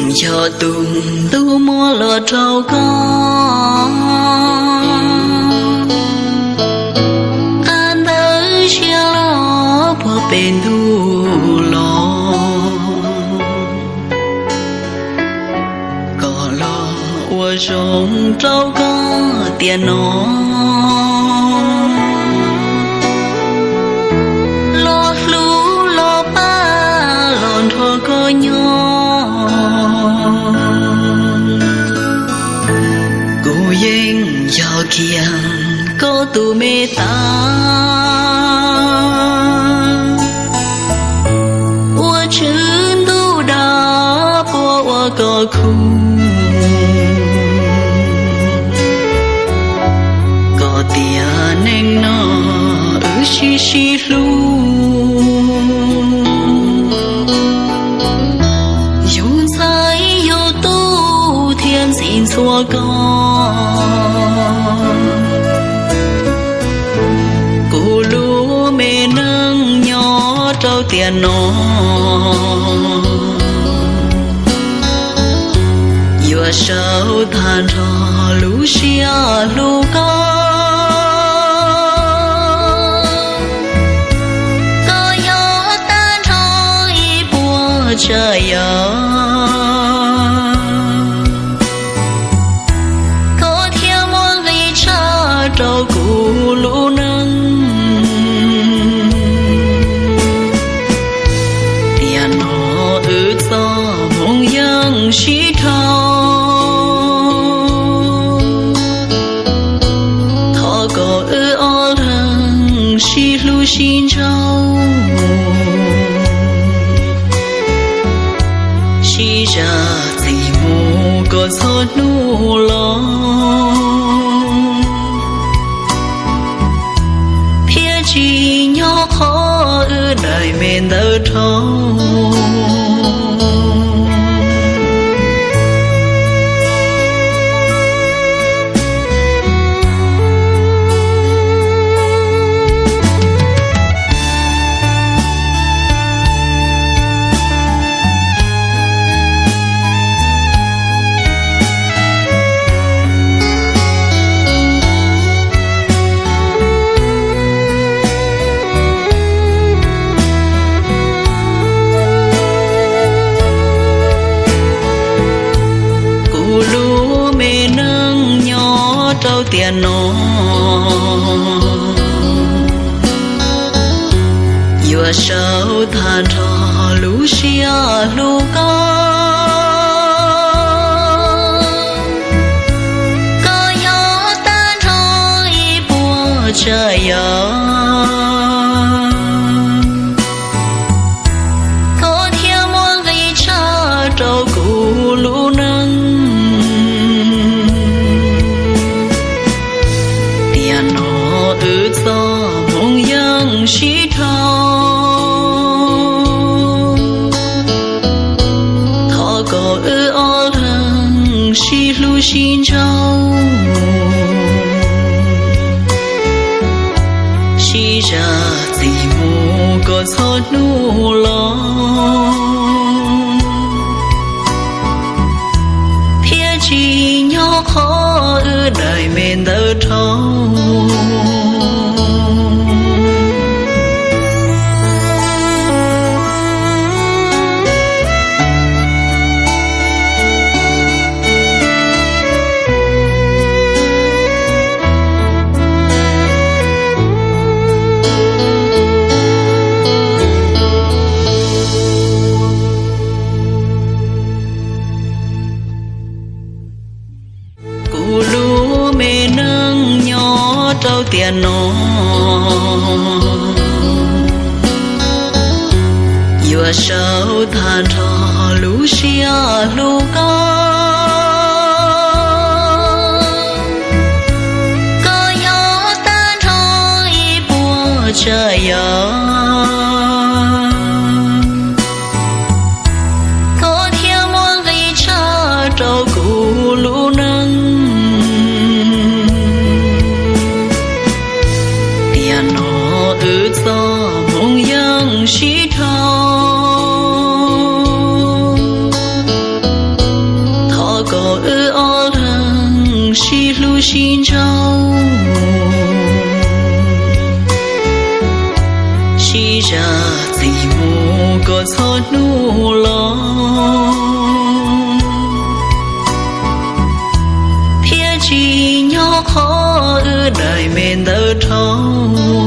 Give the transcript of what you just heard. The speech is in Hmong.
Yog tus ntuj muab los rau koj, qab ntawd siab los puag pem ntuj los, kom los ua zoo rau koj tiam no, los hlub los pab los nrog koj nyob. Kuv yeej yog kiag koj tus me tas, ua tswv ntuj dag puab ua koj khub, koj tiam neej no wb sib sib hlub. Yus ntxhais yog tub thiab ntxim ntxhua koj, kuv lub me neej nyob rau tiam no, yuav sau tag nrho lub siab hlub koj. Koj yog tag nrho ib puas tsav yam, koj thiaj muaj nqis tshaj rau kuv lub neej. Tiam no wb txoj hmoov yeej sib dhau, thov kom wb ob leeg sib hlub sib ntsauj, sib zam txim mus kom txhua hnub los, thiaj tsis nyob qhov wb daim me ntawv dhau. Kuv lub me neej nyob rau tiam no, yuav sau tag nrho lub siab hlub koj. Koj yog tag nrho ib puas tsav yam, koj thiaj muaj nqis tshaj rau kuv lub neej. Tiam no wb txoj hmoov yeej sib dhau, thov kom wb ob leeg sib hlub sib ntsauj, sib zam txim mus kom txhua hnub los, thiaj tsis nyob qhov wb daim me ntawv dhau. Kuv lub me neej nyob rau tiam no, yuav sau tag nrho lub siab hlub koj. Koj yog tag nrho ib puas tsav yam, koj thiaj muaj nqis tshaj rau kuv lub neej. Tiam no wb txoj hmoov yeej sib dhau, sib ntsauj, sib zam txim mus kom txhua hnub los, thiaj tsis nyob qhov wb daim me ntawv dhau.